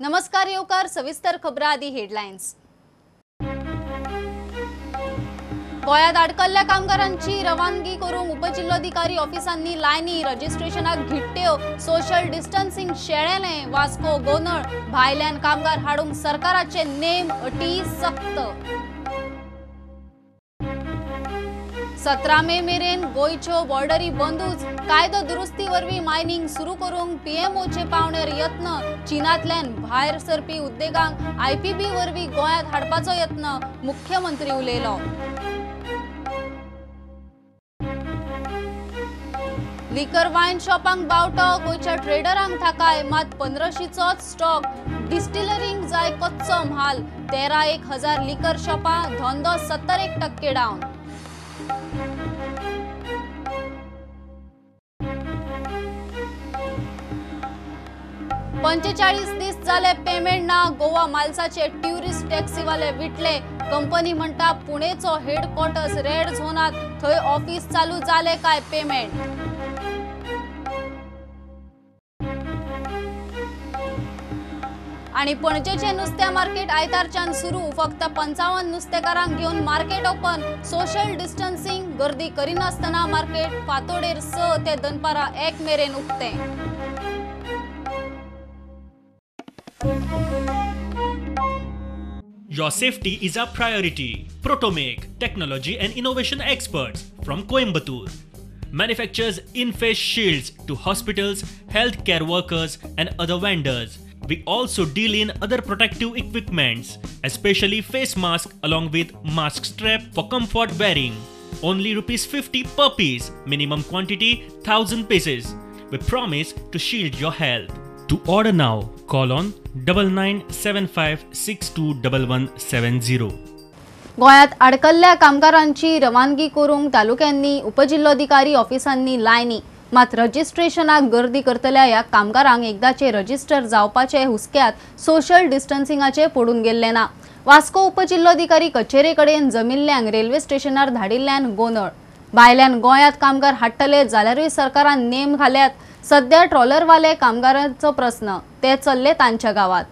नमस्कार येवकार, सविस्तर खबरां आदी हेडलायन्स। गोंयांत आडकल्ल्या कामगारांची रवानगी करूंक उपजिल्लोधिकारी ऑफिसांनी लायनी, रजिस्ट्रेशनाक घिट्ट्यो, सोशल डिस्टन्सिंग शेळेलें। वास्को गोंदळ, भायल्यान कामगार हाडूंक सरकाराचे नेम अटी सक्त। 17 मे मेरेन गोंयच्यो बॉर्डरी बंदूच, कायदो दुरुस्ती वरवीं मायनिंग सुरू करूंक पीएमओचे पावणेर यत्न। चीनांतल्यान भायर सरपी उद्देगांक आयपीबी वरवीं गोंयांत हाडपाचो यत्न, मुख्यमंत्री उलयलो। लिकर वायन शॉपांक बावटो, गोंयच्या ट्रेडरांक थाकाय, मात 1500चोच स्टॉक, डिस्टिलरींक जाय कच्चो म्हाल। 13,000 लिकर शॉपां, धंदो 71% डावन। 45 दीस जाले पेमेंट ना, गोवा मालसाचे ट्युरिस्ट टॅक्सीवाले विटले। कंपनी म्हणटा पुणेचो हेडक्वॉर्टर्स रेड झोनात, थंय ऑफिस चालू जाले काय पेमेंट। आणि पणजेचे नुस्त्या मार्केट आयतारच्यान सुरू, फक्त 55 नुस्तेकारांक घेवन मार्केट ओपन। सोशल डिस्टन्सिंग, गर्दी करिनासतना मार्केट फांतोडेर 6 ते दनपारा 1 मेरेन उक्तें। Your safety is our priority. Protomake, technology and innovation experts from Coimbatore, manufactures in-face shields to hospitals, healthcare workers and other vendors. We also deal in other protective equipments, especially face mask along with mask strap for comfort wearing. Only ₹50 per piece, minimum quantity 1000 pieces. We promise to shield your health. To order now, call on 9975621170. गोंयांत आडकल्ल्या कामगारांची रवानगी करूंक तालुक्यांनी उपजिल्लोधिकारी ऑफिसांनी लायनी, मात रजिस्ट्रेशनाक गर्दी करतल्या ह्या कामगारांक एकदाचे रजिस्टर जावपाचे हुस्क्यात सोशल डिस्टन्सिंगाचे पडून गेल्ले ना। वास्को उपजिल्लोधिकारी कचेरे कडेन जमिल्ल्यांक रेल्वे स्टेशनार धाडिल्ल्यान गोंदळ। भायल्यान गोंयांत कामगार हाडटले जाल्यारूय सरकारान नेम घाल्यात। सध्या ट्रॉलरवाले कामगारांचो प्रस्न, ते चल्ले तांच्या गावात।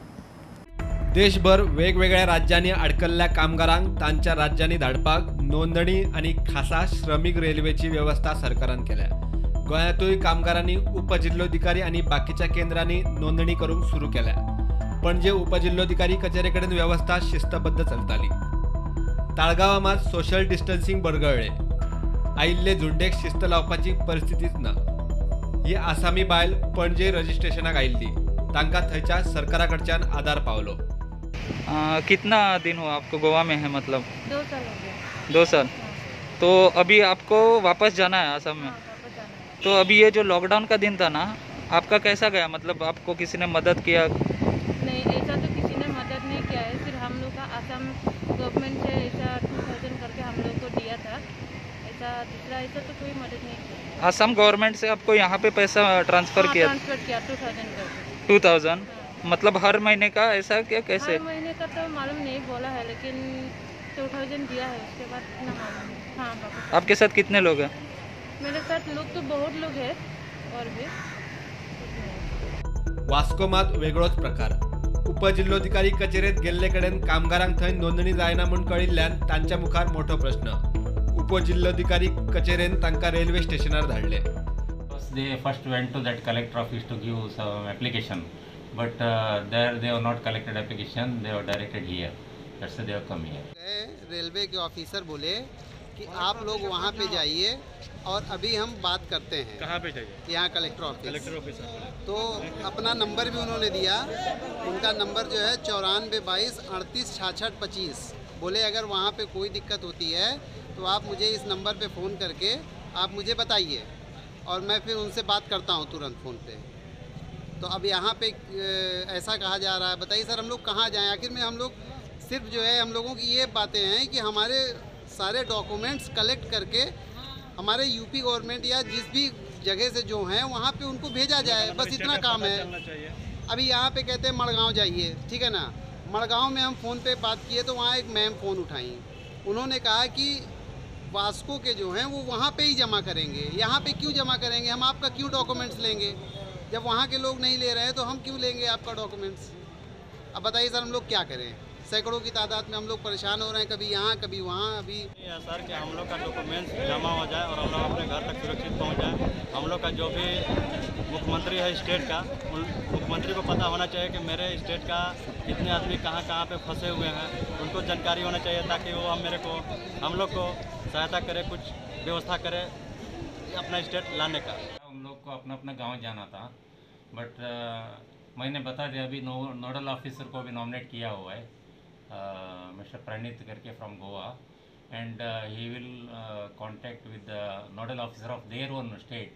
देशभर वेगवेगळ्या राज्यांनी अडकल्ल्या कामगारांक तांच्या राज्यांनी धाडपाक नोंदणी आनी खासा श्रमीक रेल्वेची वेवस्था सरकारान केल्या। गोंयांतूय कामगारांनी उपजिल्लोधिकारी आनी बाकीच्या केंद्रांनी नोंदणी करूंक सुरू केल्या। पणजे उपजिल्लोधिकारी कचेरे कडेन वेवस्था शिस्तबद्ध चलताली। ताळगांवां मात सोशल डिस्टन्सिंग बरगळ्ळें। आयिल्ले झुंडेक शिस्त लावपाची परिस्थितीच ना। ही आसामी बायल पणजे रजिस्ट्रेशनाक आयिल्ली, तांकां थंयच्या सरकारा कडच्यान आदार पावलो। कितना दिन हुआ आपको गोवा में है? मतलब 2 साल हो गया। 2 साल। तो अभी आपको वापस जाना है आसाम में? तो अभी ये जो लॉकडाउन का दिन था ना, आपका कैसा गया? मतलब आपको किसी ने मदद किया? नहीं, ऐसा तो किसी ने मदद नहीं किया है। सिर्फ हम लोग का आसाम गवर्नमेंट से ऐसा 2000 करके हम लोग को दिया था, ऐसा दूसरा ऐसा तो कोई मदद नहीं किया। आसाम गवर्नमेंट से आपको यहाँ पे पैसा ट्रांसफर किया? ट्रांसफर किया 2000 करके। 2000? मतलब हर महीने का ऐसा क्या कैसे? हर महीने का तो मालूम नहीं बोला है, लेकिन 2000 दिया है, उसके बाद इतना मालूम नहीं। हाँ, आपके साथ कितने लोग हैं? मेरे साथ लोग तो बहुत लोग हैं और भी। वास्को मात वेगळोच प्रकार। उपजिल्लोधिकारी कचेरेत गेल्ले कडेन कामगारांक थंय नोंदणी जायना म्हूण कळिल्ल्यान तांच्या मुखार मोठो प्रश्न। उपजिल्लोधिकारी कचेरेन तांकां रेल्वे स्टेशनार धाडले। They first went to that collector office to give some application, but there they have not collected application, they were directed here. That's why they have come here. Railway K officer बोले कि आप लोग वहाँ pay जाइए और अभी हम बात करते हैं। कहाँ pay जाइए? यहाँ कलेक्टर ऑफिस। कलेक्टर ऑफिस तो अपना नंबर भी उन्होंने दिया। उनका नंबर जो है 94 22 38 66 25। बोले अगर वहाँ पे कोई दिक्कत होती है तो आप मुझे इस नंबर पे फ़ोन करके आप मुझे बताइए और मैं फिर उनसे बात करता हूँ तुरंत फ़ोन पे। तो अब यहाँ पे ऐसा कहा जा रहा है, बताइए सर हम लोग कहाँ जाएँ? आखिर में हम लोग सिर्फ जो है हम लोगों की ये बातें हैं कि हमारे सारे डॉक्यूमेंट्स कलेक्ट करके हमारे यूपी गवर्नमेंट या जिस भी जगह से जो हैं वहाँ पे उनको भेजा जाए, बस इतना काम है। अभी यहाँ पे कहते हैं मड़गांव जाइए, ठीक है ना। मड़गांव में हम फ़ोन पे बात किए तो वहाँ एक मैम फ़ोन उठाई, उन्होंने कहा कि वास्को के जो हैं वो वहाँ पे ही जमा करेंगे, यहाँ पे क्यों जमा करेंगे, हम आपका क्यों डॉक्यूमेंट्स लेंगे, जब वहाँ के लोग नहीं ले रहे हैं तो हम क्यों लेंगे आपका डॉक्यूमेंट्स। अब बताइए सर हम लोग क्या करें? सैकड़ों की तादाद में हम लोग परेशान हो रहे हैं, कभी यहाँ कभी वहाँ। अभी सर कि हम लोग का डॉक्यूमेंट्स जमा हो जाए और हम लोग अपने घर तक सुरक्षित पहुँच जाए। हम लोग का जो भी मुख्यमंत्री है स्टेट का, उन मुख्यमंत्री को पता होना चाहिए कि मेरे स्टेट का कितने आदमी कहाँ कहाँ पे फंसे हुए हैं, उनको जानकारी होना चाहिए ताकि वो हम लोग को सहायता करे, कुछ व्यवस्था करे अपना स्टेट लाने का। उन लोग को अपना अपना गाँव जाना था, बट मैंने बता दिया अभी नोडल ऑफिसर को भी नॉमिनेट किया हुआ है, मिस्टर प्रणीत करके from Goa, and he will contact with the nodal officer of their own state.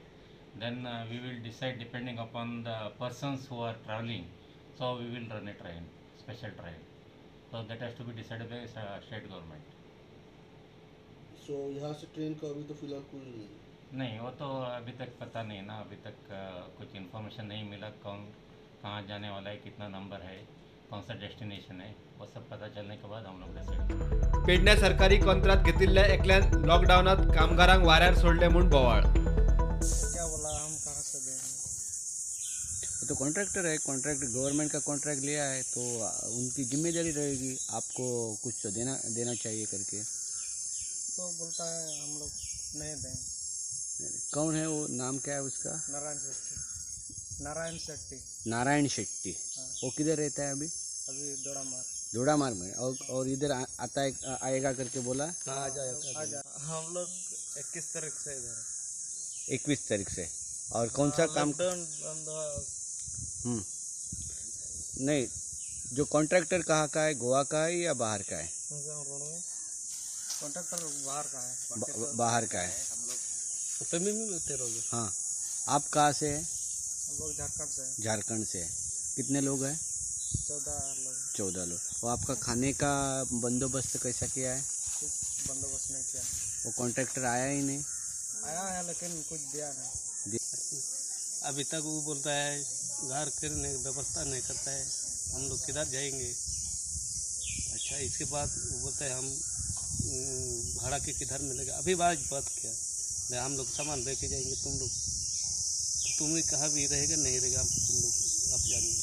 Then we will decide depending upon the persons who are travelling, so we will run a train, special train. So that has to be decided by state government. So यहाँ से train का अभी तो फिलहाल कोई नहीं, नहीं वो तो अभी तक पता नहीं ना, अभी तक कुछ इन्फॉर्मेशन नहीं मिला, कौन कहाँ जाने वाला है, कितना नंबर है, कौन सा डेस्टिनेशन है, वो सब पता चलने के बाद हम लोग डिसाइड। पेडण्या सरकारी कंत्राट घेतिल्ल्या एकल्यान लॉकडावनात कामगारांक वाऱ्यार सोडले म्हूण बोवाळ। क्या बोला हम कहाँ से देंगे? तो कॉन्ट्रैक्टर है, कॉन्ट्रैक्ट गवर्नमेंट का कॉन्ट्रैक्ट लिया है तो उनकी जिम्मेदारी रहेगी, आपको कुछ तो देना देना चाहिए करके। तो बोलता है हम लोग नहीं देंगे। कौन है वो, नाम क्या है उसका? नारायण शेट्टी। नारायण शेट्टी। नारायण शेट्टी। हाँ। वो किधर रहता है अभी? अभी दोड़ामार। दोड़ामार में। और इधर आता है, आएगा करके बोला? हाँ, आ जाएगा। हम लोग 21 तारीख से इधर। 21 तारीख से। और कौन सा काम? नहीं, जो कॉन्ट्रैक्टर कहाँ का है, गोवा का है या बाहर का है? कॉन्ट्रैक्टर बाहर का है। बाहर का है। हाँ, आप कहाँ से हैं? हम लोग झारखंड से। झारखंड से। कितने लोग हैं? 14 लोग। 14 लोग। वो आपका खाने का बंदोबस्त कैसा किया है? कुछ बंदोबस्त नहीं किया। वो कॉन्ट्रैक्टर आया ही नहीं? आया है लेकिन कुछ दिया नहीं। अभी तक वो बोलता है घर करने की व्यवस्था नहीं करता है, हम लोग किधर जाएंगे? अच्छा, इसके बाद वो बोलता है हम भाड़ा के किधर मिलेगा? अभी बात बात किया, हम लोग सामान लेके जाएंगे, तुम लोग तुम कहाँ भी रहेगा नहीं रहेगा, तुम लोग आप जानिए,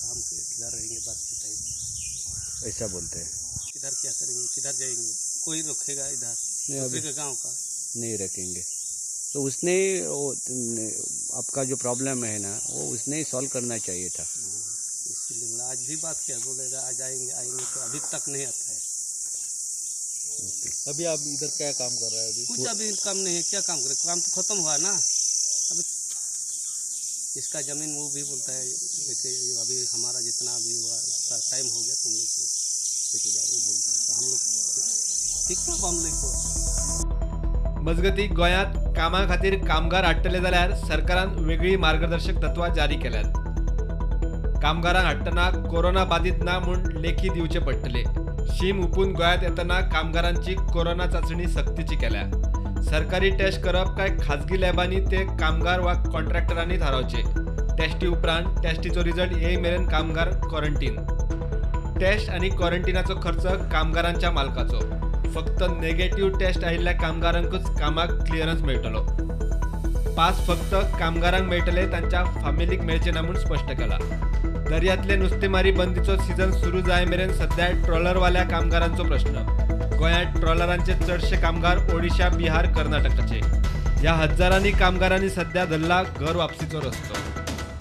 तो हम किधर रहेंगे? बात बताइए। ऐसा बोलते हैं। किधर क्या करेंगे, किधर जाएंगे? कोई रखेगा इधर नहीं, का गाँव का नहीं रखेंगे। तो उसने वो आपका जो प्रॉब्लम है ना, वो उसने ही सॉल्व करना चाहिए था। इसीलिए बोला, आज भी बात किया, बोलेगा आज आएंगे आएंगे, तो अभी तक नहीं आता है। ओके। अभी आप इधर क्या काम कर रहे हैं अभी? कुछ अभी काम नहीं है, क्या काम करें, काम तो खत्म हुआ ना। अभी इसका जमीन वो भी बोलता है लेके अभी हमारा जितना भी हुआ उसका टाइम हो गया, तुम लोग को लेके जाओ, वो बोलता है। तो हम लोग ठीक था हम लोग को। मजगती गोंयांत कामा खातीर कामगार हाडटले जाल्यार सरकारान वेगळी मार्गदर्शक तत्वां जारी केल्यात। कामगारांक हाडटना कोरोना बाधित ना म्हूण लेखी दिवचे पडटले। शीम हुपून गोंयांत येतना कामगारांची कोरोना चांचणी सक्तीची केल्या। सरकारी टेस्ट करप काय खाजगी लॅबांनी ते कामगार वा कॉन्ट्रॅक्टरांनी थारावचे। टेस्टी उपरांत टेस्टीचो रिजल्ट येई मेरेन कामगार क्वॉरंटीन। टेस्ट आनी क्वॉरंटिनाचो खर्च कामगारांच्या मालकाचो। फक्त नेगेटिव्ह टेस्ट आयिल्ल्या कामगारांकूच कामाक क्लियरन्स मेळटलो। पास फक्त कामगारांक मेळटले, तांच्या फामिलीक मेळचे ना म्हूण स्पश्ट केला। दर्यांतले नुस्तेमारी बंदीचो सीजन सुरू जाय मेरेन सध्या ट्रॉलरवाल्या कामगारांचो प्रश्न। गोंयांत ट्रॉलरांचे चडशे कामगार ओडिशा, बिहार, कर्नाटकाचे। ह्या हजारांनी कामगारांनी सध्या धरला घर वापसीचो रस्तो।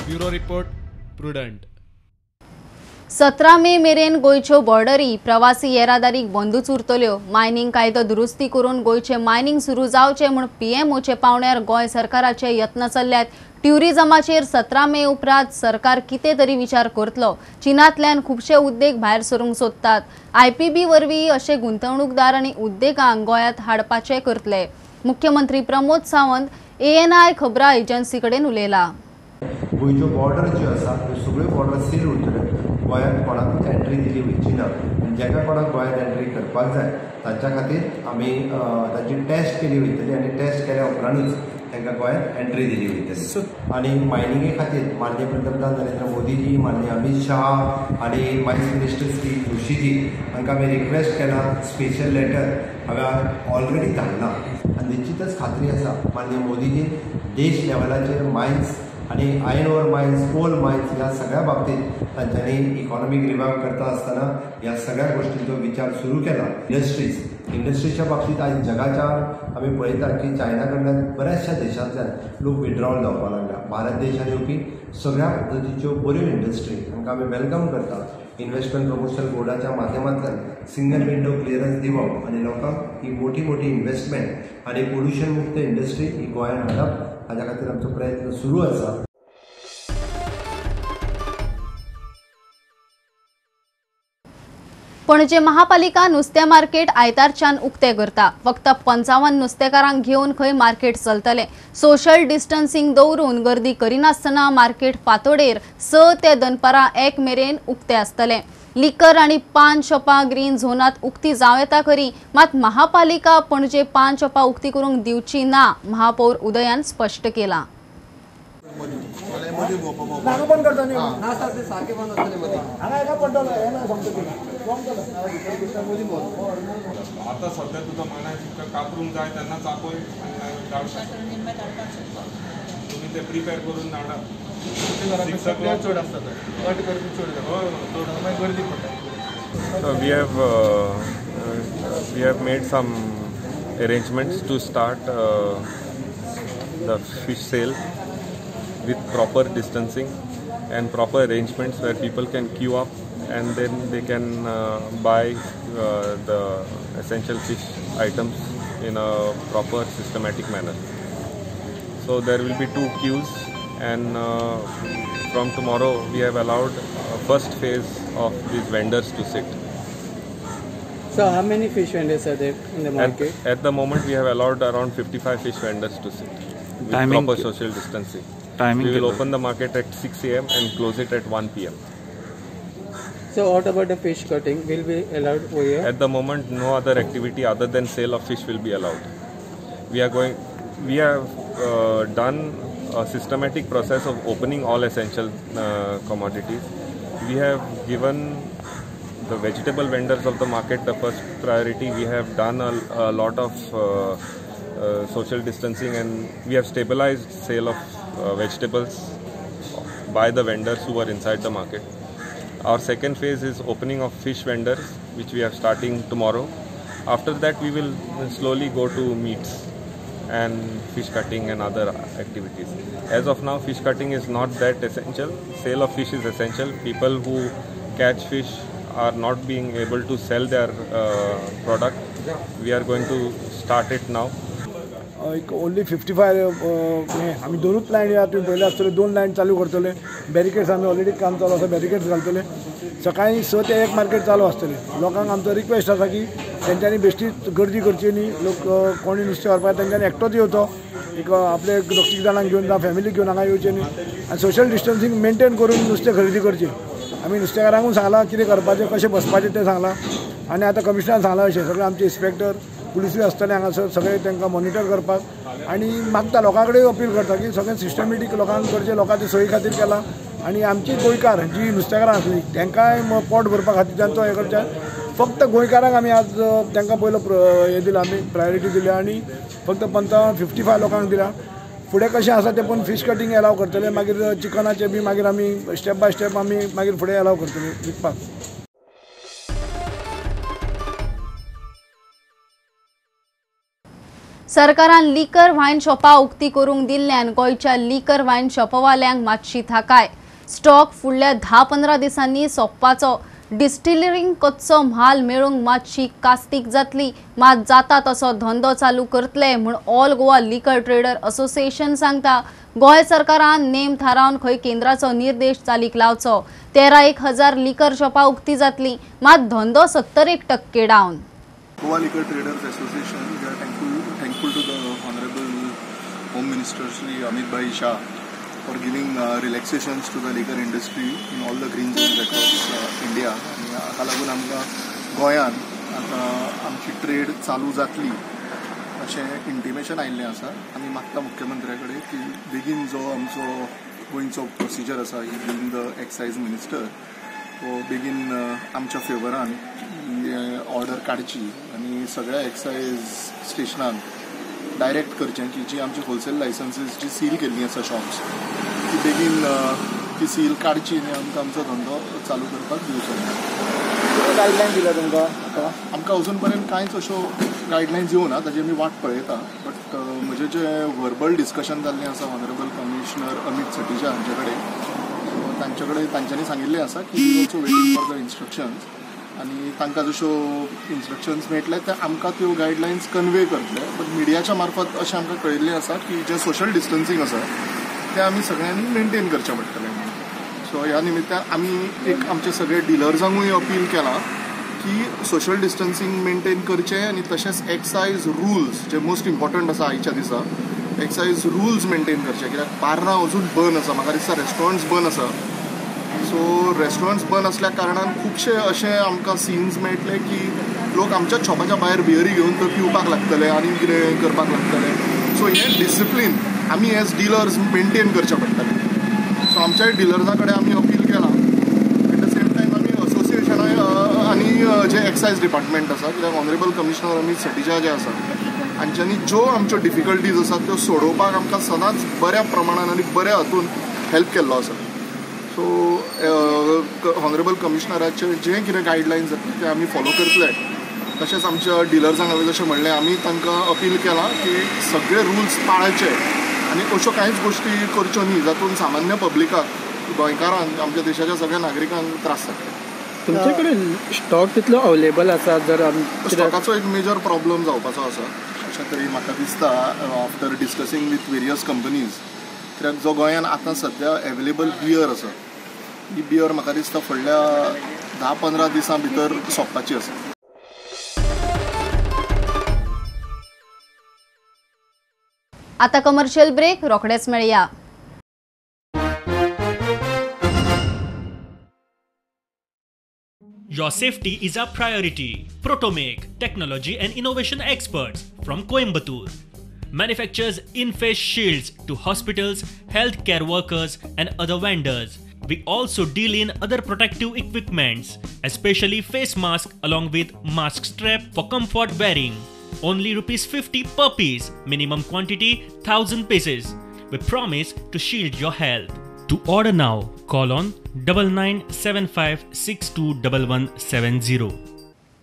Bureau report, Prudent. 17 मे मेरेन गोंयच्यो बॉर्डरी प्रवासी येरादारीक बंदूच उरतल्यो। मायनिंग कायदो दुरुस्ती करून गोंयचें मायनिंग सुरू जावचें म्हूण पीएमओचे पावंड्यार गोंय सरकाराचे यत्न चल्ल्यात। ट्युरिजमाचेर 17 मे उपरांत सरकार कितें तरी विचार करतलो। चीनांतल्यान खुबशे उद्देग भायर सरूंक सोदतात। आयपीबी वरवीं अशे गुंतवणूकदार आनी उद्देगांक गोंयांत हाडपाचें करतले। मुख्यमंत्री प्रमोद सावंत एएनआय खबरां एजन्सी कडेन उलयला। गोंयच्यो बॉर्डर ज्यो आसा त्यो सगळ्यो बॉर्डर सील उरतल्यो। गोंयांत कोणाकूच एंट्री दिली वयची ना आनी जाका कोणाक गोंयांत एंट्री करपाक जाय तांच्या खातीर आमी तांची टेस्ट केली वयतली आनी टेस्ट केल्या उपरांतूच तांकां गोंयांत एंट्री दिली वयतली। आनी मायनिंगे खातीर माननीय पंतप्रधान नरेंद्र मोदीजी, माननीय अमीत शाह आनी मायन्स मिनिस्टर श्री जोशीजी हांकां आमी रिक्वेस्ट केला। स्पेशल लेटर हांवें ऑलरेडी धाडला आनी निश्चितच खात्री आसा माननीय मोदीजीन देश लेवलाचेर मायन्स आनी iron ore mines, coal mines ह्या सगळ्या बाबतीत तांच्यांनी इकॉनॉमीक रिवाइव करता आसतना ह्या सगळ्या गोष्टींचो विचार सुरू केला. इंडस्ट्रीच्या बाबतीत आयज जगाच्या आमी पळयता की चायना कडल्यान बऱ्याचशा देशांतल्यान लोक विड्रॉल जावपाक लागला. भारत देशान येवपी सगळ्या पद्दतीच्यो बऱ्यो इंडस्ट्री तांकां आमी welcome करता. इन्व्हेस्टमेंट प्रमोशन बोर्डाच्या माध्यमांतल्यान सिंगल विंडो क्लियरन्स दिवप आनी लोकांक ही मोठी मोठी इन्व्हेस्टमेंट आनी पोल्युशन मुक्त इंडस्ट्री ही गोंयांत हाडप हाज्या खातीर आमचो प्रयत्न सुरू आसा. पणजे महापालिका नुस्त्या मार्केट आयतारच्यान उक्ते करता. फक्त 55 नुस्तेकारांक घेवन खंय मार्केट चलतले. सोशल डिस्टन्सिंग दवरून गर्दी करिनासतना मार्केट फांतोडेर 6 ते दनपारां 1 मेरेन उक्ते आसतले. लिकर आनी पान शॉपां ग्रीन झोनात उक्ती जावं येता खरी, मात महापालिका पणजे पान शॉपां उक्ती करूंक दिवची ना, महापौर उदयान स्पश्ट केलां. आता सध्या तुझा मानाय तुका कापरूंक जाय तेन्नाच आपय आनी धाड शकता. तुमी ते प्रिपेर करून धाडा. चड आसता कट गर्दी चड मागीर गर्दी पडटा. We have made some arrangements to start the fish sale with proper distancing and proper arrangements where people can queue up and then they can buy the essential fish items in a proper systematic manner. So there will be 2 queues, and from tomorrow we have allowed first phase of these vendors to sit. So how many fish vendors are there in the market? At the moment we have allowed around 55 fish vendors to sit with timing, proper social distancing. Timing we will open the market at 6 a.m. and close it at 1 p.m. So what about the fish cutting? Will be allowed over here? At the moment, no other activity other than sale of fish will be allowed. We have done a systematic process of opening all essential commodities. We have given the vegetable vendors of the market the first priority. We have done a lot of social distancing, and we have stabilized sale of vegetables by the vendors who are inside the market. Our second phase is opening of fish vendors, which we are starting tomorrow. After that, we will slowly go to meats and fish cutting and other activities. As of now, fish cutting is not that essential. Sale of fish is essential. People who catch fish are not being able to sell their product. We are going to start it now. एक only 55 आमी दोनूच line तुमी पळयले आसतले, 2 line चालू करतले. Barricades आमी already काम चालू आसा, बॅरिकेड्स घालतले. सकाळी 6 ते 1 मार्केट चालू आसतलें. लोकांक आमचो रिक्वेस्ट आसा की तेंच्यांनी बेश्टीच गर्दी करची न्ही. लोक कोणी नुस्तें व्हरपाक तेंच्यांनी एकटोच येवचो, एक आपले 2-3 जाणांक घेवन जावं फॅमिली घेवन हांगा येवचें न्ही. आनी सोशल डिस्टन्सिंग मेनटेन करून नुस्तें खरेदी करचें. आमी नुस्तेकारांकूय सांगलां कितें करपाचें, कशें बसपाचें तें सांगलां. आनी आतां कमिशनरान सांगलां अशें सगळें आमचे इन्स्पेक्टर पुलिसूय आसतले हांगासर सगळे तांकां मॉनिटर करपाक. आनी मागता लोकां कडेन अपील करता की सगळें सिस्टमॅटीक लोकांक करचें, लोकांचे सोयी खातीर केलां. आनी आमची गोंयकार जी नुस्तेकारां आसली तांकांय पोट भरपा खातीर तांचो हें करचें. फक्त गोंयकारांक आमी आज तांकां पयलो हें दिलां, आमी प्रायोरिटी दिल्या आनी फक्त 55 लोकांक दिला. फुडें कशें आसा तें पण फीश कटींग एलाव करतले, मागीर चिकनाचें बी मागीर आमी स्टेप बाय स्टेप आमी मागीर फुडें एलाव करतले विकपाक. सरकारान लिकर वायन शॉपां उक्ती करूंक दिल्ल्यान गोंयच्या लिकर वायन शॉपवाल्यांक मातशी थाकाय. स्टॉक फुडल्या 10-15 दिसांनी सोंपपाचो. डिस्टिलरींक कच्चो म्हाल मेळूंक मातशी कास्तीक जातली, मात जाता तसो धंदो चालू करतले म्हूण all Goa liquor trader association सांगता. गोंय सरकारान नेम थारावन खंय केंद्राचो निर्देश चालीक लावचो. 13,000 लिकर शॉपां उक्ती जातली, मात धंदो 71% down. Goa Liquor Traders Association, we are thankful to the Honorable Home Minister Shri Amit Bhai Shah for giving relaxations to the liquor industry in all the green zones across India. आनी हाका लागून आमकां गोंयांत आतां आमची trade चालू जातली अशें इंटिमेशन आयिल्लें आसा. आमी मागता मुख्यमंत्र्या कडेन की बेगीन जो आमचो गोंयचो प्रोसिजर आसा, he being the excise minister, तो बेगीन आमच्या फेवरान ऑर्डर काडची आनी सगळ्या एक्सायज स्टेशनान डायरेक्ट करचें की जी आमची होलसेल लायसन्सीस जी सील केल्ली आसा शॉप्स की बेगीन ती सील काडची आनी आमकां आमचो धंदो चालू करपाक दिवचो. गायडलायन दिल्या तुमकां? आमकां अजून पर्यंत कांयच अश्यो गायडलायन्स येवना, ताजी आमी वाट पळयता. बट म्हजें जें वर्बल डिस्कशन जाल्लें आसा ऑनरेबल कमिशनर अमीत सतीजा हांचे कडेन, सो तांचे कडेन तांच्यांनी सांगिल्लें आसा की we also waiting for the instructions आनी तांकां जश्यो इन्स्ट्रक्शन्स मेळटले ते आमकां त्यो गायडलायन्स कन्वे करतले. बट मिडियाच्या मार्फत अशें आमकां कळिल्लें आसा की जें सोशल डिस्टन्सींग आसा तें आमी सगळ्यांनी मेनटेन करचें पडटलें. सो ह्या निमित्तान आमी एक आमचे सगळे डिलर्सांकूय अपील केलां की सोशल डिस्टन्सींग मेनटेन करचें आनी तशेंच एक्सायज रुल्स जे मोस्ट इम्पॉर्टंट आसा आयच्या दिसा, एक्सायज रुल्स मेनटेन करचे. कित्याक बार्रां अजून बंद आसा, म्हाका दिसता रेस्टॉरंट्स बंद आसा. सो रेस्टॉरंट्स बंद आसल्या कारणान खुबशे अशे आमकां सीन्स मेळटले की लोक आमच्याच शॉपाच्या भायर बियरी घेवन थंय पिवपाक लागतले आनी कितें करपाक लागतले. सो हें डिसिप्लीन आमी एज डिलर्स मेनटेन करचें पडटलें. सो आमच्याय डिलर्सां कडेन आमी अपील केलां. एट the same time आमी असोसिएशनाय आनी जे एक्सायज डिपार्टमेंट आसा, कित्याक ऑनरेबल कमिशनर अमीत सतीजा जे आसा हांच्यांनी ज्यो आमच्यो डिफिकल्टीज आसा त्यो सोडोवपाक आमकां सदांच बऱ्या प्रमाणान आनी बऱ्या हातून हेल्प केल्लो आसा. सो ऑनरेबल कमिशनराचे जे कितें गायडलायन्स आसा ते आमी फॉलो करतले. तशेंच आमच्या डिलर्सांक हांवें जशें म्हणलें आमी तांकां अपील केलां की सगळे रुल्स पाळचे आनी अश्यो कांयच गोश्टी करच्यो न्ही जातून सामान्य पब्लिकाक, गोंयकारांक, आमच्या देशाच्या सगळ्या नागरिकांक त्रास जाता. तुमचे कडेन स्टॉक कितलो अवेलेबल आसा? जर स्टॉकाचो एक मेजर प्रॉब्लम जावपाचो आसा अशें तरी म्हाका दिसता after discussing with various companies. कित्याक जो गोंयांत आतां सद्या अवेलेबल बियर आसा ही बियर म्हाका दिसता फुडल्या 10-15 दिसां भितर सोंपपाची आसा. आता कमर्शियल ब्रेक, रोखडेच मेळया. Your safety is our priority. Protomake, technology and innovation experts from Coimbatore. Manufactures in-face shields to hospitals, healthcare workers and other vendors. We also deal in other protective equipments, especially face mask along with mask strap for comfort wearing. Only ₹50 per piece, minimum quantity 1000 pieces. We promise to shield your health. To order now, call on 9975621170.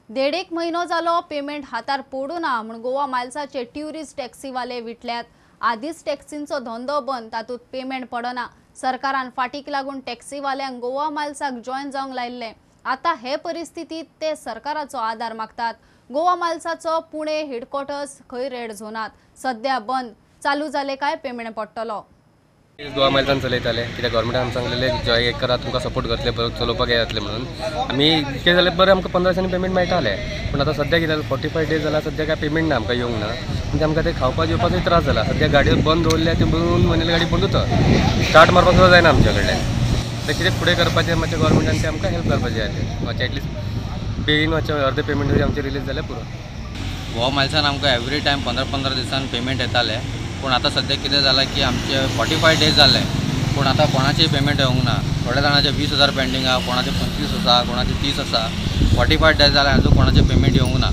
देडेक महिनो जालो payment हातार पडू ना म्हूण Goa मायल्साचे tourist टॅक्सीवाले विटल्यात. आदीच टॅक्सींचो धंदो बंद, तातूंत payment पडना. सरकारान फाटीक लागून टॅक्सीवाल्यांक गोवा मायल्साक जॉयन जावंक लायिल्लें. आतां हे परिस्थितींत ते सरकाराचो आदार मागतात. गोवा मायल्साचो पुणे हेडक्वॉर्टर्स खंय रेड झोनात सध्या बंद, चालू जाले काय पेमेंट पडटलो. गोवा मायल्सान चलयताले कित्याक गव्हर्मेंटान आमकां सांगलेलें जॉय करा, तुमकां सपोर्ट करतले, बरें चलोवपाक हें जातलें म्हणून. आमी कितें जालें बरें आमकां 15 दिसांनी पेमेंट मेळटालें, पूण आतां सद्या कितें जालें 45 डेज जाला, सद्या काय पेमेंट ना आमकां येवंक ना. म्हणजे आमकां तें खावपा जेवपाचोय त्रास जाला. सद्या गाडयो बंद दवरल्या, त्यो 2 म्हयने गाडी बंदूच, स्टार्ट मारपाक सुद्दां जायना आमच्या कडल्यान. तें कितें फुडें करपाचें मातशें गव्हर्मेंटान तें आमकां हेल्प करपाचें जालें मातशें एटलिस्ट बेगीन मातशें अर्दें पेमेंट तरी आमचें रिलीज जाल्यार पुरो. गोवा मायल्सान आमकां एवरी टायम 15-15 दिसान पेमेंट येतालें, पूण आतां सद्या कितें जालां की आमचे 45 डेज जाले, पूण आतां कोणाचें पेमेंट येवंक ना. थोड्या जाणांचे 20,000 पेंडींग आसा, कोणाचे 25 आसा, कोणाचे 30 आसा. 45 डेज जाले आजून कोणाचें पेमेंट येवंक ना.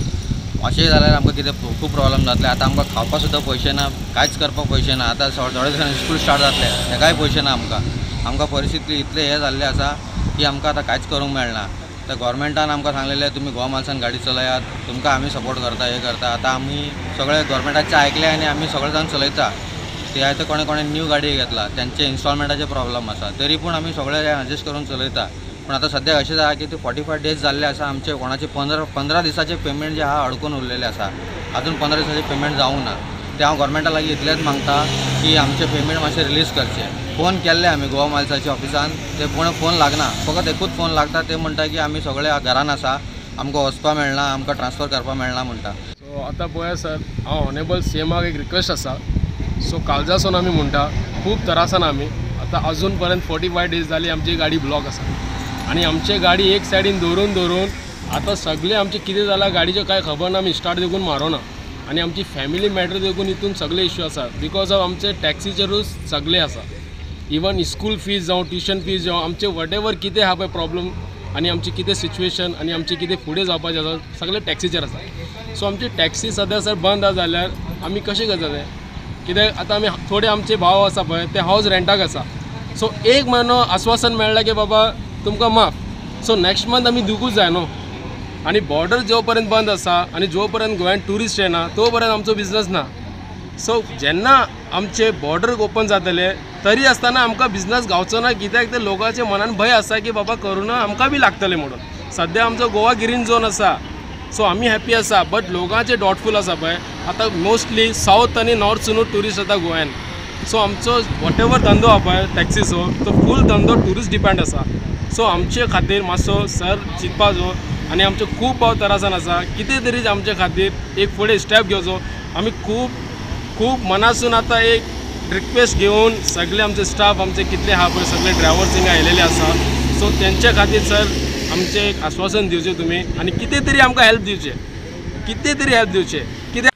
अशें जाल्यार आमकां कितें खूब प्रॉब्लम जातले. आतां आमकां खावपाक सुद्दां पयशे ना, कांयच करपाक पयशे ना. आतां थोड्या दिसांनी स्कूल स्टार्ट जातलें, तेकाय पयशे ना आमकां. आमकां परिस्थिती इतलें हें जाल्लें आसा की आमकां आतां कांयच करूंक मेळना. तर गव्हर्मेंटान आमकां सांगलेलें तुमी गोवा मायल्सान गाडी चलयात, तुमकां आमी सपोर्ट करता, हें करता. आतां आमी सगळे गव्हर्मेंटाचें आयकलें आनी आमी सगळे जाण चलयता. ते आतां कोणें कोणें न्यू गाडी घेतला, तेंचे इन्स्टॉलमेंटाचे प्रॉब्लम आसा, तरी पूण आमी सगळे एडजस्ट करून चलयता. पूण आतां सद्याक अशें जालां की ते 45 डेज जाल्ले आसा, आमचे कोणाचे 15 दिसाचे पेमेंट जे आहा अडकून उरलेलें आसा, आजून 15 दिसाचें पेमेंट जावंक ना. तें हांव गव्हर्मेंटा लागीं इतलेंच मागता की आमचें पेमेंट मातशें रिलीज करचें. फोन केल्ले आमी गोवा मायल्साच्या ऑफिसान, ते कोण फोन लागना, फकत एकूच फोन लागता. ते म्हणटा की आमी सगळे घरान आसा, आमकां वचपा मेळना, आमकां ट्रान्सफर करपा मेळना म्हणटा. सो आतां पळया सर, हांव ऑनेबल सीएमाक एक रिक्वेस्ट आसा. सो काळजासून आमी म्हणटा, खूब त्रासान आमी आतां अजून पर्यंत 45 डेज जाली आमची गाडी ब्लॉक आसा आनी आमची गाडी एक सायडीन दवरून दवरून आतां सगळें आमचें कितें जालां गाडीचें कांय खबर ना. आमी स्टार्ट देखून मारोना आनी आमची फॅमिली मॅटर देखून हितून सगळे इश्यू आसा. Because of आमचे टॅक्सीचेरूच सगळें आसा. इवन स्कूल फीज जावं, ट्युशन फीज जावं, आमचे what ever कितें आहा पळय प्रॉब्लम आनी आमची कितें सिच्युएशन आनी आमचें कितें फुडें जावपाचें आसा सगळें टॅक्सीचेर आसा. सो आमची टॅक्सी सद्या सर बंद आसा जाल्यार आमी कशें करतले? कित्याक आतां आमी थोडे आमचे भाव आसा पळय ते हावज रेंटाक आसा, सो एक म्हयनो आश्वासन मेळ्ळें की बाबा तुमकां माफ. सो नेक्स्ट मंथ आमी दिवकूच जाय न्हू. आनी बॉर्डर जो पर्यंत बंद आसा आनी जो पर्यंत गोंयांत ट्युरिस्ट येना तो पर्यंत आमचो बिजनस ना. सो जेन्ना आमचे बॉर्डर ओपन जातले तरी आसतना आमकां बिजनस गावचो ना, कित्याक ते लोकांच्या मनान भंय आसा की बाबा कोरोना आमकां बी लागतले म्हणून. सद्या आमचो गोवा ग्रीन झोन आसा, सो आमी हॅप्पी आसा, बट लोकांचे डाउटफूल आसा पळय. आतां मोस्टली सावथ आनी नॉर्थसूनूच ट्युरिस्ट येता गोंयान. सो आमचो what ever धंदो आसा पळय टॅक्सीचो, तो फूल धंदो ट्युरिस्ट डिपेंड आसा. सो आमचे खातीर मातसो सर चिंतपाचो आनी आमचे खूब भाव त्रासान आसा, कितें तरी आमचे खातीर एक फुडें स्टेप घेवचो. आमी खूब खूब मनासून आतां एक रिक्वेस्ट घेवन सगळे आमचे स्टाफ आमचे कितले आहा पळय सगळे ड्रायव्हर्स हिंगा आयलेले आसा, सो तेंचे खातीर सर आमचें एक आश्वासन दिवचें तुमी आनी कितें तरी आमकां हेल्प दिवचें, कितें तरी हेल्प दिवचें. कित्याक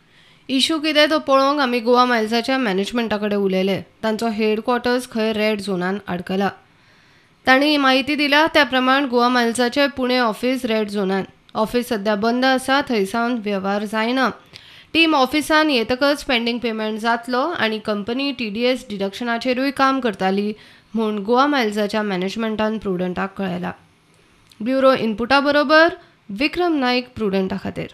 इशू कितें तो पळोवंक आमी गोवा मायल्साच्या मॅनेजमेंटा कडेन उलयले. तांचो हेडक्वॉर्टर्स खंय रेड झोनान आडकला. तांणी म्हायती दिल्या त्या प्रमाण गोवा मायल्साचें पुणे ऑफिस रेड झोनान, ऑफिस सध्या बंद आसा, थंयसावन वेव्हार जायना. टीम ऑफिसान येतकच पेंडींग पेमेंट जातलो आनी कंपनी TDS डिडक्शनाचेरूय काम करताली म्हूण गोवा मायल्साच्या मॅनेजमेंटान प्रुडंटाक कळयला. ब्युरो इनपुटा बरोबर विक्रम नाईक, प्रुडंटा खातीर.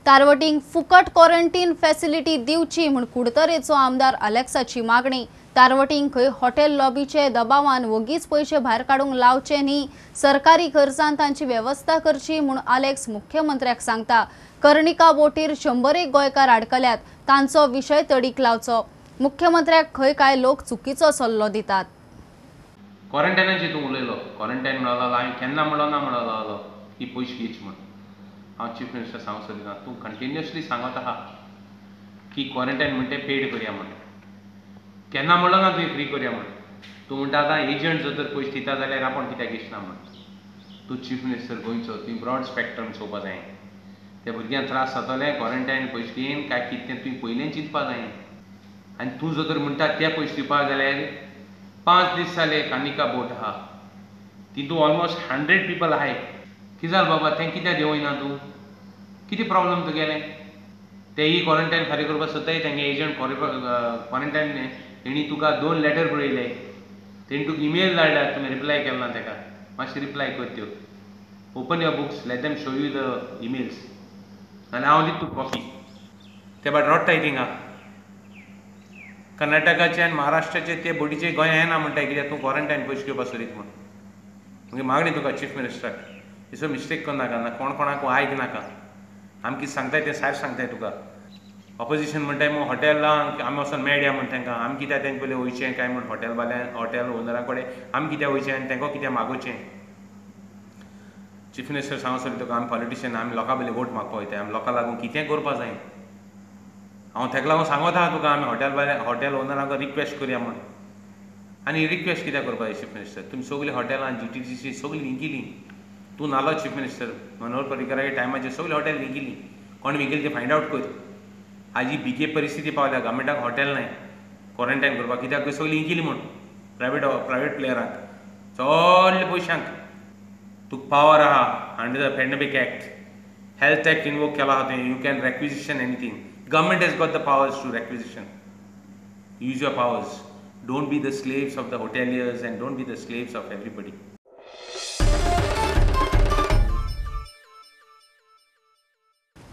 तारवटींक फुकट क्वॉरंटीन फॅसिलिटी दिवची म्हूण कुडतरेचो आमदार अलेक्साची मागणी. तारवटींक खंय हॉटेल लॉबीचे दबावान वोगीच पयशे भायर काडूंक लावचे न्ही, सरकारी खर्चान तांची वेवस्था करची म्हूण अलेक्स मुख्यमंत्र्याक सांगता. कर्णिका बोटीर 101 गोंयकार आडकल्यात, तांचो विशय तडीक लावचो. मुख्यमंत्र्याक खंय काय लोक चुकीचो सल्लो दितात. क्वॉरंटायनाचेर तूं उलयलो, क्वॉरंटायन म्हणलो हांवें केन्ना म्हणलो ना म्हणलो आलो की पयशे घेच म्हण. हांव चीफ मिनिस्टर सांगूंक सोदिना, तूं कंटिन्युअसली सांगत आहा की क्वॉरंटायन म्हणटे पेड करया म्हण. केन्ना म्हणलो ना तुवें फ्री करया म्हण. तूं म्हणटा आतां एजंट जर तर पयशे दिता जाल्यार आपूण कित्याक घेच ना म्हण. तूं चीफ मिनिस्टर गोंयचो, तुवें ब्रॉड स्पेक्ट्रम चोवपा जाय. त्या भुरग्यांक त्रास जातले क्वॉरंटायन पयशे घेवन काय कितें तुवें पयलें चिंतपा जाय. आनी तूं जर तर म्हणटा ते पयशे दिवपा जाल्यार 5 दीस जाले कानिका बोट आहा, तितून ऑलमोस्ट 100 पिपल आहाय. कितें जालें बाबा तें कित्याक देंवयना तूं? कितें प्रॉब्लम तुगेलें? तेय क्वॉरंटायन फारीक करपाक सोदताय, तेंगे एजंट क्वॉरंटायन तेणी तुका 2 लेटर बरयले, तेणी तुका इमेल धाडल्या, तुवें रिप्लाय केलो ना तेका. मातशें रिप्लाय कर त्यो. Open your books, let them show you the emails. आनी हांव दिता तुका कॉपी. ते भायर रडटाय थिंगा कर्नाटकाचे आनी महाराष्ट्राचे ते बोटीचे गोंया येना म्हणटाय कित्याक तूं क्वॉरंटायन पयशे घेवपाक सोदीत म्हूण. मागीर मागणी तुका चीफ मिनिस्टराक, हेसो मिस्टेक करनाका, ना कोण कोणाक आयक नाका. आमी कितें सांगताय तें सारकें सांगताय तुका. ऑपोजिशन म्हणटाय मग हॉटेलांक आमी वचोन मेळया म्हण तांकां, आमी कित्याक तेंचे पयलीं वयचें काय म्हण हॉटेल वाल्यान हॉटेल ओनरा कडेन आमी कित्याक वयचें आनी तांकां कित्याक मागोवचें. चीफ मिनिस्टर सांगूंक सोदी तुका, आमी पॉलिटिशियन, आमी लोकां पयलीं वोट मागपा वयताय, आमी लोकां लागून कितें करपा जाय. हांव ताका लागून सांगत आहा तुका आमी हॉटेल वाल्या हॉटेल ओनरांक रिक्वेस्ट करया म्हण. आनी रिक्वेस्ट कित्याक करपा जाय चीफ मिनिस्टर? तुमी सगळीं हॉटेलां GTDC सगळीं विकिलीं. तूं नालो चीफ मिनिस्टर मनोहर पर्रीकराच्या टायमाचेर सगळीं हॉटेल विकिलीं. कोण विकिलीं तें फायंड आवट कर. आज ही भिके परिस्थिती पावल्या, गव्हर्मेंटाक हॉटेल नाय क्वॉरंटायन करपाक, कित्याक सगळीं विकिलीं म्हूण प्रायवेट प्लेयरांक चडले पयशांक. तुका पावर आहा under the pandemic act, health act invoke केला आहा तुवें. You can requisition anything. Government has got the powers to requisition. Use your powers. Don't be the slaves of the hoteliers and don't be the slaves of everybody.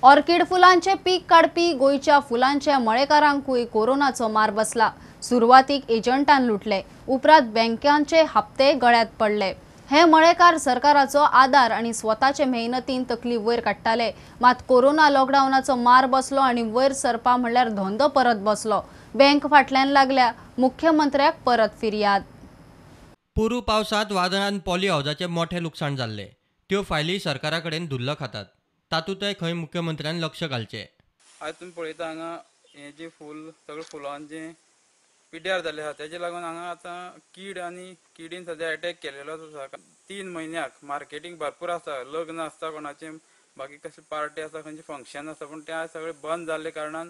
Orchid फुलांचे पीक काडपी गोंयच्या फुलांच्या मळेकारांकूय कोरोनाचो मार बसला. सुरवातीक एजंटान लुटले, उपरांत बँकांचे हप्ते गळ्यात पडले. हे मळेकार सरकाराचो आदार आनी स्वताचे मेहनतीन तकली वयर काडटाले, मात कोरोना लॉकडावनाचो मार बसलो आनी वयर सरपा म्हणल्यार धंदो परत बसलो. बँक फाटल्यान लागल्या, मुख्यमंत्र्याक परत फिर्याद. पोरू पावसांत वादळान पॉली हावजाचें मोठें लुकसाण जाल्लें. त्यो फायली सरकारा कडेन धुल्ल खातात, तातूंतय खंय मुख्यमंत्र्यान लक्ष घालचें. आयज तुमी पळयता हांगा हें जें फूल सगळें फुलांचें पिड्ड्यार जाल्लें आसा, तेजे लागून हांगा आतां कीड आनी किडीन सद्या एटॅक केलेलो आसा. 3 म्हयन्याक मार्केटींग भरपूर आसा, लग्न आसता कोणाचें, बाकी कसली पार्टी आसा, खंयचें फंक्शन आसा, पूण तें सगळें बंद जाल्ले कारणान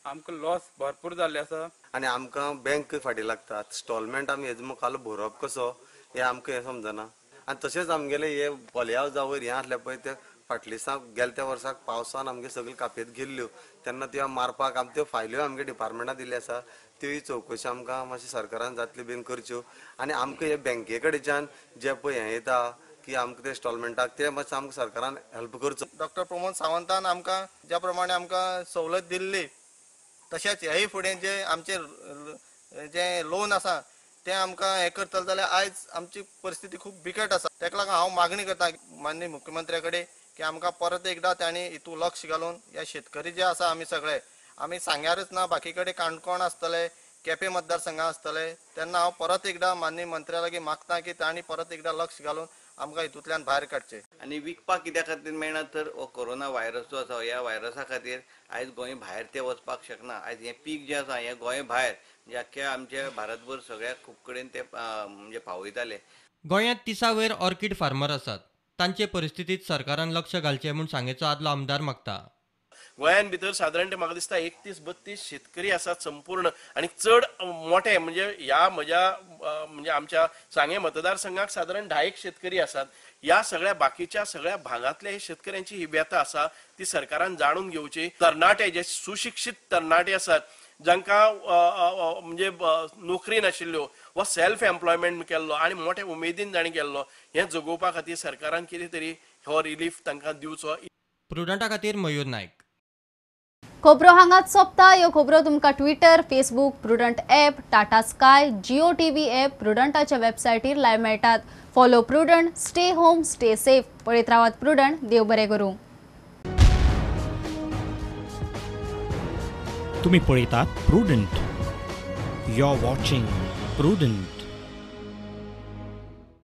आमकां लॉस भरपूर जाल्ले आसा. आनी आमकां बँक फाटीं लागता, इन्स्टॉलमेंट आमी हेजो मुखार भरप कसो हें आमकां हें समजना. आनी तशेंच आमगेले हे पॉली हावजा वयर हें आसलें पळय ते फाटल्या दिसा गेल्या त्या वर्साक पावसान आमगे सगळी कापेत गेल्ल्यो तेन्ना त्यो मारपाक आम त्यो फायल्यो आमगे डिपार्टमेंटान दिल्ल्यो आसा, त्योय चवकशी आमकां मातशी सरकारान जातली बीन करच्यो. आनी आमकां हे बँके कडच्यान जे पळय हें येता की आमकां ते इन्स्टॉलमेंटाक ते मातशें आमकां सरकारान हेल्प करचो. डॉक्टर प्रमोद सावंतान आमकां ज्या प्रमाणे आमकां सवलत दिल्ली तशेंच हेय फुडें जे आमचे जे लोन आसा तें आमकां हें करतले जाल्यार आयज आमची परिस्थिती खूब बिकट आसा. ताका लागून हांव मागणी करता माननीय मुख्यमंत्र्या कडेन की आमकां परत एकदां तांणी हितून लक्ष घालून ह्या शेतकरी जे आसा आमी सगळे आमी सांग्यारच ना बाकी कडेन काणकोण आसतले, केपें मतदारसंघां आसतले, तेन्ना हांव परत एकदां माननीय मंत्र्या लागीं मागता की तांणी परत एकदां लक्ष घालून आमकां हितूंतल्यान भायर काडचें. आनी विकपाक कित्या खातीर मेळना तर हो कोरोना व्हायरस जो आसा ह्या व्हायरसा खातीर आयज गोंय भायर ते वचपाक शकना. आयज हें पीक जें आसा हें गोंय भायर म्हणजे आख्ख्या आमच्या भारतभर सगळ्या खूब कडेन ते म्हणजे पावयताले. गोंयांत 30 वयर ऑर्किड फार्मर आसात, तांचे परिस्थितीत सरकारान लक्ष घालचें म्हूण सांगेचो आदलो आमदार मागता. गोंयान भितर सादारण म्हाका दिसता 31-32 शेतकरी आसात संपूर्ण आनी चड मोठे म्हणजे ह्या म्हज्या म्हणजे आमच्या सांगें मतदारसंघाक सादारण 10 शेतकरी आसात. ह्या सगळ्या बाकीच्या सगळ्या भागांतल्या हे शेतकऱ्यांची ही व्यथा आसा ती सरकारान जाणून घेवची. तरणाटे जे सुशिक्षीत तरणाटे आसात जांकां म्हणजे नोकरी नाशिल्ल्यो वा सेल्फ एम्प्लॉयमेंट केल्लो आनी मोठे उमेदीन जाणी केल्लो हें जगोवपा खातीर सरकारान कितें तरी हो रिलीफ तांकां दिवचो. प्रुडंटा खातीर मयूर नायक. खबरो हांगाच सोंपता. ह्यो खबरो तुमकां Twitter, Facebook, Prudent app, Tata Sky, Jio TV app, प्रुडंटाच्या वेबसायटीर live मेळटात. Follow Prudent, stay home, stay safe. पळयत रावात प्रुडंट. देव बरें करूं. तुम्ही पळयतात Prudent. You are watching Prudent.